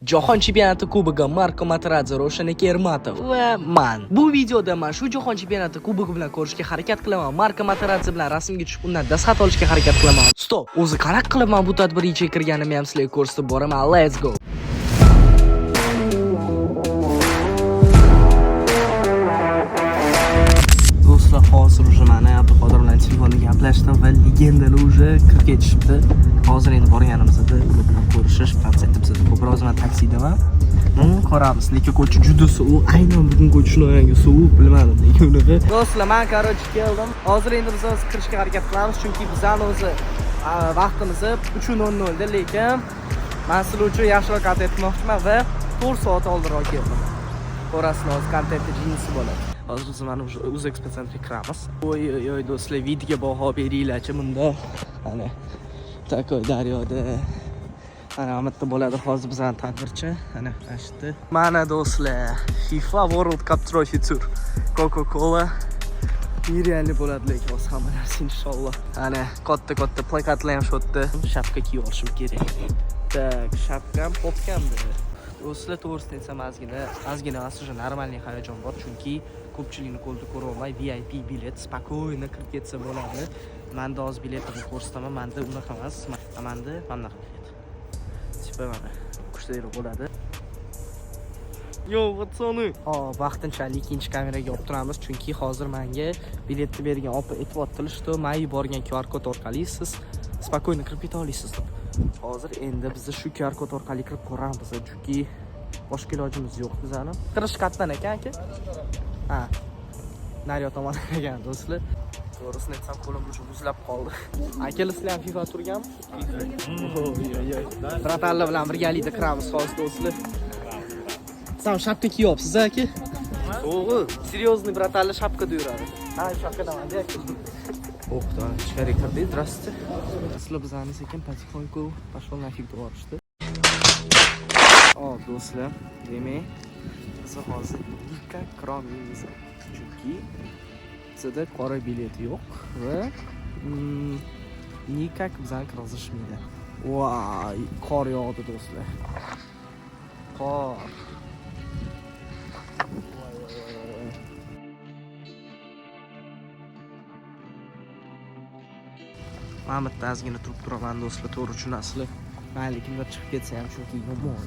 Jahon chempionati kubogi Marko Materazzi, Ravshan Ermatov va man. Bu videoda man shu Jahon chempionati kubogi bilan ko'rishga harakat qilaman. Marko Materazzi bilan rasmga tushib, undan dastxat olishga harakat qilaman. Stop. O'zi qanaqa qilib man bu tadbir ichiga kirganimni ham sizlarga ko'rsatib boraman. Let's go. Do'stlar, hozir уже mana Abduqodir bilan telefonda gaplashdim va legendalar уже kirib ketishibdi. Hozir endi borganimizda ular bilan ko'rishish protsenti bizada ko'proq. Hozir man taksidaman. Ko'ramiz. Lekin ko'cha juda sovuq. Aynan bugun ko'cha shunaqangi sovuq, bilmadim nega unaqa. Do'stlar, men короче keldim. Hozir endi biz hozir kirishga harakat qilamiz, chunki bizani o'zi vaqtimiz 3:00 da, lekin men sizlar uchun yaxshiroq kontent qilmoqchiman va 4 soat oldinroq keldim. Ko'rasizlar, hozir kontentni jinsi bo'ladi. Hozir biz mana уже O'zexpo centrga kiramiz. Oy oy oy do'stlar, videoga baho beringlarchi bunda. Ana такой daryoda. Ana bu yerda bo'ladi hozir bizani tadbirchi. Ana mana shu yerda. Mana do'stlar, FIFA World Cup Trophy Tour. Coca-Cola нереальный bo'ladi lekin hozir hamma narsa inshaalloh. Ana katta-katta plakatlar ham shu yerda. Shapka kiyib olishim kerak. Так, shapkam popkamdi. Do'stlar, to'g'risini aytsam, ozgina, ozgina emas, уже нормальный hayajon bor, chunki ko'pchilikni qo'lida ko'ryapman, VIP bilet, спокойно kirib ketsa bo'ladi. Manda hozir biletimni ko'rsataman, manda unaqa emas, manda mana bunaqa bilet. Типа mana kuchliroq bo'ladi. Yo, пацаны. Hop, vaqtinchalik ikkinchi kameraga olib turamiz, chunki hozir menga biletni bergan opa aytyaptilar, что men yuborgan QR kod orqali siz спокойно kirib keta olasiz deb. Hozir endi biz shu QR kod orqali kirib ko'ramiz, chunki boshqa ilojimiz yo'q bizani. Kirish qayerdan ekan aka? Ha. Naryo tomondan ekan do'stlar. To'g'risini aytsam, qo'lim уже muzlab qoldi. Akalar, sizlar ham FIFA turganmi? Oy oy oy. Братан lar bilan birgalikda kiramiz hozir do'stlar. San shapka kiyyapsiz aka? To'g'ri. Серьезный братан lar shapkada yuradi. Ha, shapkadaman aka. O'qda, ichkari kirdik. Здравствуйте. Sizlar bizani sekin потихоньку пошел нафиг deb yuborishdi. Hop, do'stlar, demak, biz hozir никак kirolmaymiz. Chunki bizada qora bilet yo'q va никак bizani kirgizishmaydi. Voy, qor yog'di do'stlar. Qor. Voy, voy, voy, voy. Mana bu yerda ozgina turib turaman do'stlar, to'g'ri tushunasizlar. Mayli, kimdir chiqib ketsa ham, chunki yomon,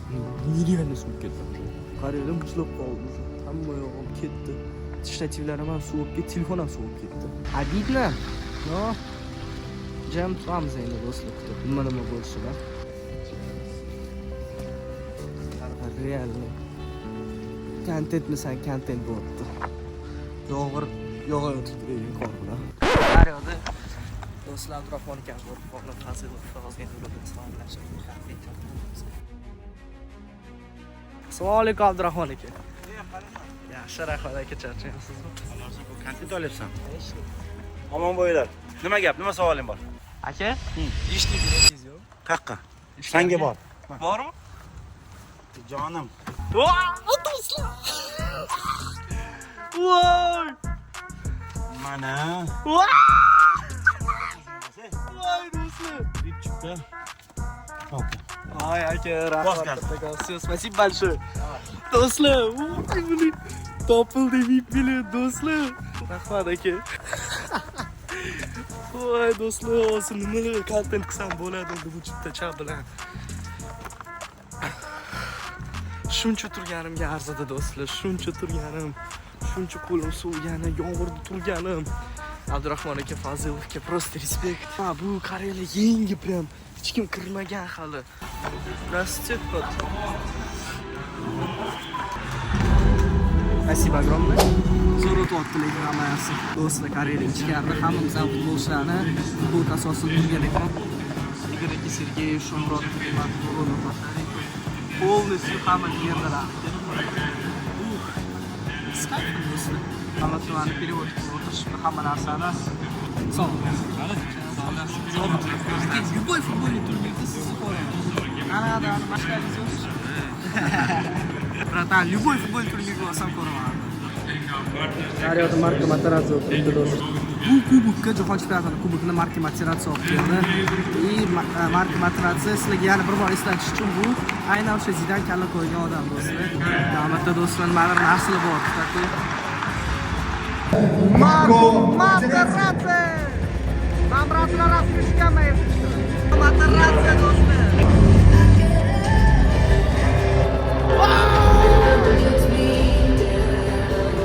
нереально suvib ketdi. Qaranglar, muzlab qoldi уже. Hamma yog'im ketdi. Shtativlarim ham suvib ketdi, telefon ham suvib ketdi. Обидно, но jam turamiz endi do'stlar, kutib nima nima bo'lishini. Реально. Kontentmisan, kontent bo'lyapti. Yomg'ir yog'ayotibdi lekin qor bilan. Daryoda do'stlar Abdurahmon akani ko'rib qoldim, Fazilov hozir endi ular bilan salomlashib kontent tortamiz. Assalomu alaykum Abdurahmon aka. Yaxshi, rahmat aka, charchamayapsizmi? Kontent olyapsan. Omon bo'linglar. Nima gap? Nima savoling bor? Aka, ishlik biletingiz yo'q? Qayerqa? Sanga bor. Bormi? Jonim. Voy, do'stlar. Voy! Mana. Voy! Voy do'stlar. Bip chiqdi. Hop. Voy aka, Bos rahmat. gaz. Kattakon. Всё, спасибо большое. Do'stlar, voy, блин. Topildi VIP bilet do'stlar. Rahmat aka. Voy do'stlar, hozir nimalar kontent qilsam bo'ladi endi bu chiptacha bilan. Shuncha turganimga arzidi do'stlar, shuncha turganim, shuncha qo'lim suvgani, yomg'irda turganim. Abdurahmon aka Fazilovga просто респект. Ha, bu qaranglar, yangi прям hech kim kirmagan hali. Здравствуйте. Вот. Спасибо огромное. Zo'r o'tyapti lekin hamma narsa. Do'stlar, qaranglar, ichkarida hammamiz ham futbolchilarni futbol asosida turgan ekan. Igor aka Sergeyev, Shomurod, полностью hamma legendalar. Ух. С кайфом, do'stlar. Hamma tumani перевод qilib o'tirishibdi hamma narsani. Salom. Aka, любой футбольный турнирda sizni ko'raman. Ana, ana, mashinangiz yo'qmi? Братан, любой футбольный турнирga borsam ko'raman. Daryoda Marko Materazzi o'tiribdi do'stlar. Bu kubokka, Jahon chempionatini kubokini Marko Materazzi olib keldi. И Marko Materazzi, sizlarga yana bir bor eslatish uchun, bu aynan o'sha Zidan kalla qo'ygan odam, do'stlar. Albatta, do'stlar, nimadir narsalar bor, kстати. Marko Materazzi! Man брат bilan rasmga tushganman, если что. Materazzi, do'stlar.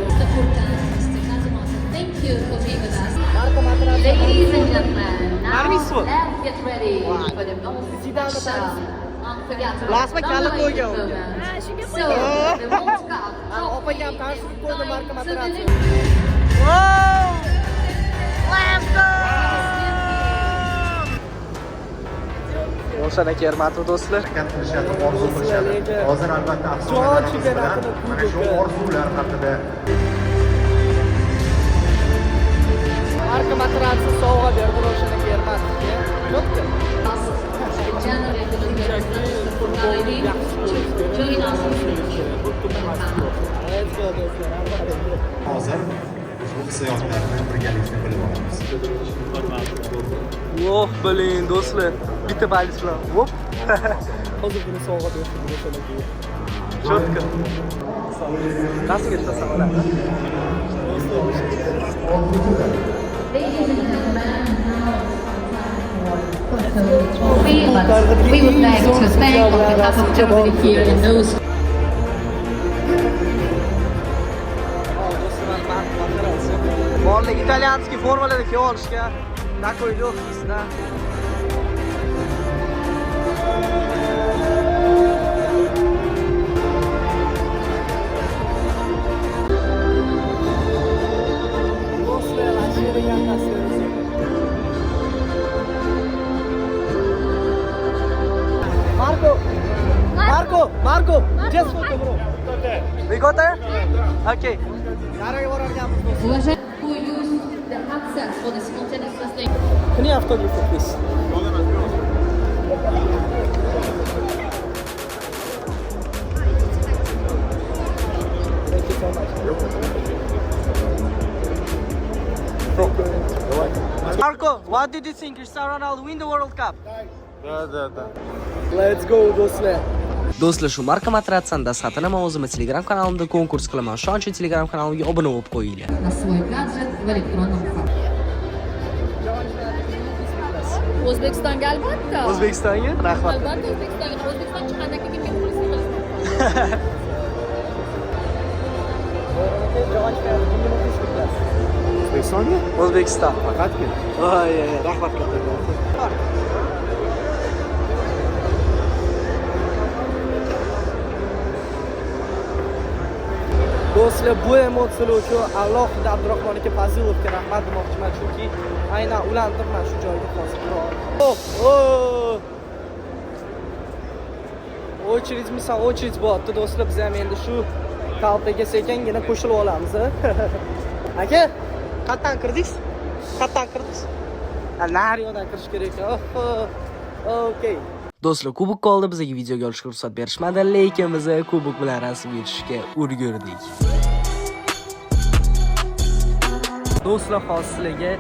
Mr. Kazumasu, thank you for being with us. Marko Materazzi. Ladies and gentlemen, now Armiso. let's get ready for the most Zidane special, unforgettable, Lasma kalla qo'ygan unga. moment. So, the World Cup trophy Opam is tanishib qo'ydi going Marko to Materazzi. the Wow! Let's go! Ravshan aka Ermatov, do'stlar. Harakat qilishadi, orzu qilishadi. Hozir albatta Jahon afsonalarimiz bilan chempionatini mana shu kubogi. Orzular haqida Marko Materazzi sovg'a berdi Ravshan aka Ermatovga. Yo'qmi? The general to join us on stage. Let's go, do'stlar. Hozir ushbu hissiyotlarni birgalikda bilib olamiz. Oh, блин, do'stlar. Bitta палец bilan. Hop. Hozir buni sovg'a berdi Ravshan akaga. Четко. Rasmga tushsam bo'ladi. Ladies and gentlemen, now it's time for the trophy, but we would like to thank on behalf of everybody here and those Bolalar итальянский formalarda kelib olishgan. Такой легкий, да. Do'stlar, mana shu yerga gaplashamiz. Marco! Marco! Marco! Just photo, bro. We got there? Okay. Nariga borarkanmiz, do'stlar. Уважаемые, who use the headset for the simultaneous translation. Can you автограф, please? Thank you so much. Marco, what did you think? Cristiano Ronaldo win the World Cup? Да. Let's go, do'stlar. Do'stlar, shu Marko Materazzini dastxatini men o'zimni Telegram kanalimda konkurs qilaman. Shuning uchun Telegram kanalimga obuna bo'lib qo'yinglar. На свой гаджет в электронном формате. O'zbekistonga, albatta. O'zbekistonga? Rahmat. Albatta, O'zbekistonga. O'zbekiston chiqqandan keyin men muxlislik qilishmoqchiman. Jahon chempionati kimga muxlislik qilasiz? O'zbekistonga? O'zbekiston. Faqatgina. Voy, rahmat kattakon. Do'stlar, bu emotsiyalar uchun alohida Abdurahmon aka Fazilovga rahmat demoqchiman, chunki aynan ularni man shu joyga hozir kira oldim. Oh! Очередь misol, очередь bo'lyapti, do'stlar, biz ham endi shu толпа ga sekingina qo'shilib olamiz. Aka, qayerdan kirdingiz? Qayerdan kirdingiz? Ha, nari yoqdan kirish kerak ekan. Okey. Do'stlar, kubok oldi, bizga videoga olishga ruxsat berishmadi, lekin biz kubok bilan rasmga tushishga ulgurdik. Do'stlar, hozir sizlarga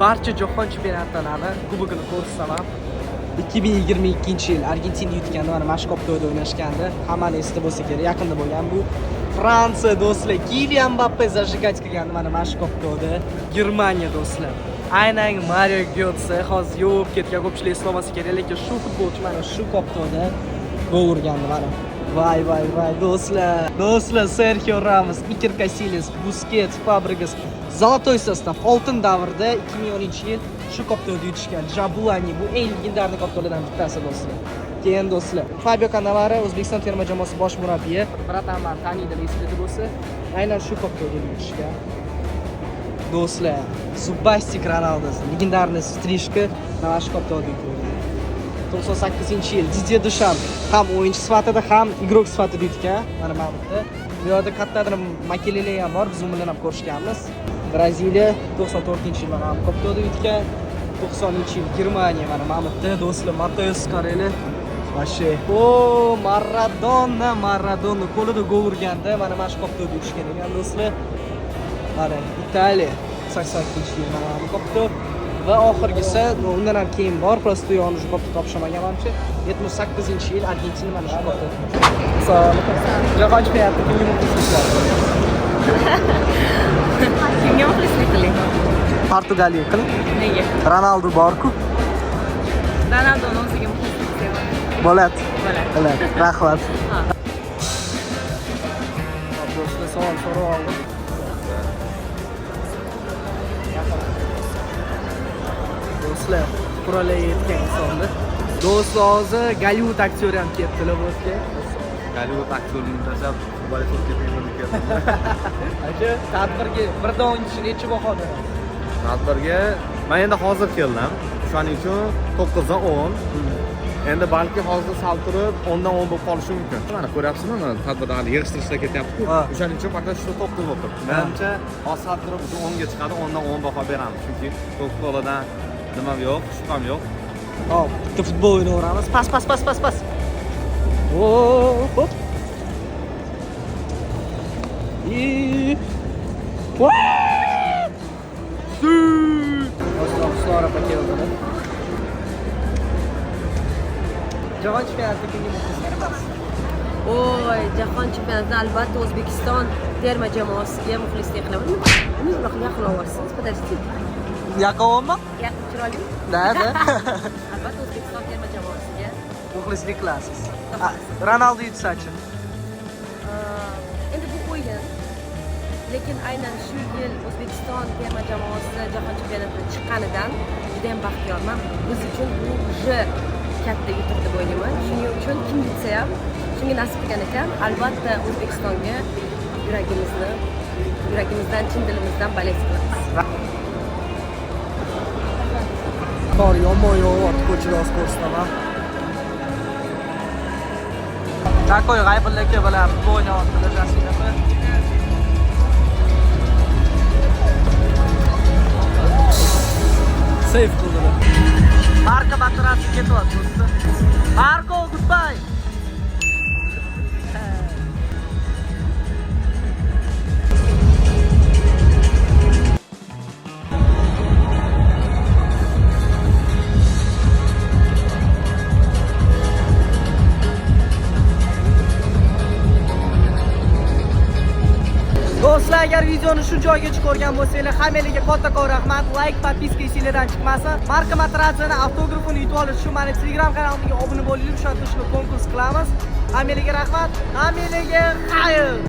barcha jahon chempionatlarini kubogini ko'rsataman. 2022-yil Argentina yutganda mana mana shu koptoyda o'ynashgandi. Hammani esida bo'lsa kerak, yaqinda bo'lgan bu. Fransiya, do'stlar, Kilian Mbappe зажигать qilgandi mana shu koptoyda. Germaniya, do'stlar. Aynan Mario Götze hozir yo'q ketgan, ko'pchilik eslamasa kerak, lekin shu futbolchi mana shu koptoyda gol urgandi mana. Vay vay vay, do'stlar. Do'stlar, Sergio Ramos, Iker Casillas, Busquets, Fabregas, золотой состав, oltin davrda 2010-yil shu koptoyda yutishgan. Jabulani, bu eng легендарный koptoylardan bittasi, do'stlar. Keyin, do'stlar, Fabio Cannavaro, O'zbekiston terma jamoasi bosh murabbiyi, братан, mani taniydilar, esingizda bo'lsa, aynan shu koptoyda yutishgan. Do'stlar, Зубастик Ronaldo, легендарный стрижка, mana shu koptoyda yutgan. 98-yil Didye Desham ham o'yinchi sifatida, ham игрок sifatida yutgan. Mana bu yerda. Bu yerda kattadir Makelele ham bor, biz u bilan ham ko'rishganmiz. Braziliya 94-yil mana bu koptoyda yutgan. 90-yil Germaniya mana bu yerda, do'stlar, Matteus, qaranglar. Вообще. O, Maradona, Maradona qo'lida gol urganda mana shu koptoyda yutishgan ekan, do'stlar. Mana Italiya 82 yil mana bu koptok. Va oxirgisi, undan ham keyin bor, просто u yog'ini shu koptok topishmagan manimcha. 78-yil Argentina mana shu koptok. Assalomu alaykum. Jahon chempionatida kimga muxlislik qilasiz? Kimga muxlislik qiling? Portugaliya qiling. Nega? Ronaldu bor-ku. Ronaldoni o'ziga muxlislik qilsak Bo'ladi. Bo'ladi. Bo'ladi. Rahmat. Do'stlar, savol so'rab oldim. Do'stlar, qurolay yetgan insonda. Do'stlar, hozir Gollivud aktyori ham kelibdilar bu yerga. Gollivud aktyorligini tashlab, Borisovga keldim. Aka, tadbirga birdan 10 kishi necha baho berasiz? Tadbirga men endi hozir keldim. Shuning uchun 9 dan 10. Endi balki hozir sal turib 10 dan 10 bo'lib qolishi mumkin. Mana ko'ryapsizmi, mana tadbirda hali yig'ishtirishlar ketyapti-ku. Ha. O'shaning uchun faqat shu 9 bo'lib turibdi. Menimcha hozir sal turib o'sha 10 ga chiqadi, 10 dan 10 baho beramiz. Chunki Coca-Coladan nimam yo'q, shubham yo'q. Hop, bitta futbol o'ynayveramiz. Pas, pas, pas, pas, pas. Oo, hop. I. Vaa! Su! Do'stlar, Husanor opa keldilar. Jahon chempionatida kimga muxlislik qilasiz? Oy, jahon chempionatida albatta O'zbekiston terma jamoasiga muxlislik qilaman. Nima bunaqa yaqin olyapsiz? Подождите. Yaqinmi? Yaqin chiroyli. Да, да. Albatta O'zbekiston terma jamoasiga. Muxlislik qilasiz. Ronaldu yutsa-chi? Endi bu o'yin. Lekin aynan shu yil O'zbekiston terma jamoasi jahon chempionatida chiqqanidan juda ham baxtiyorman. Biz uchun bu уже katta yutuq deb o'ylayman. Shuning uchun kim yutsa ham, shunga nasib qilgan ekan, albatta O'zbekistonga yuragimizdan, chin dilimizdan болеть qilamiz. Qor yomon yog'yapti, ko'chada hozir ko'rsataman. Такой G'aybulla aka bilan futbol o'ynayaptilar Jasmin opa. Seyf qildilar. Marko Materazzi ketyapti do'stlar. Marko, goodbye. Do'stlar, agar videoni shu joygacha ko'rgan bo'lsanglar, hammanglarga kattakon rahmat. Like, подписка esinglardan chiqmasin. Marko Materazzini avtografini yutib olish uchun meni Telegram kanalimga obuna bo'linglar. O'sha yerda shuni konkurs qilamiz. Hammanglarga rahmat. Hammanglarga xayr.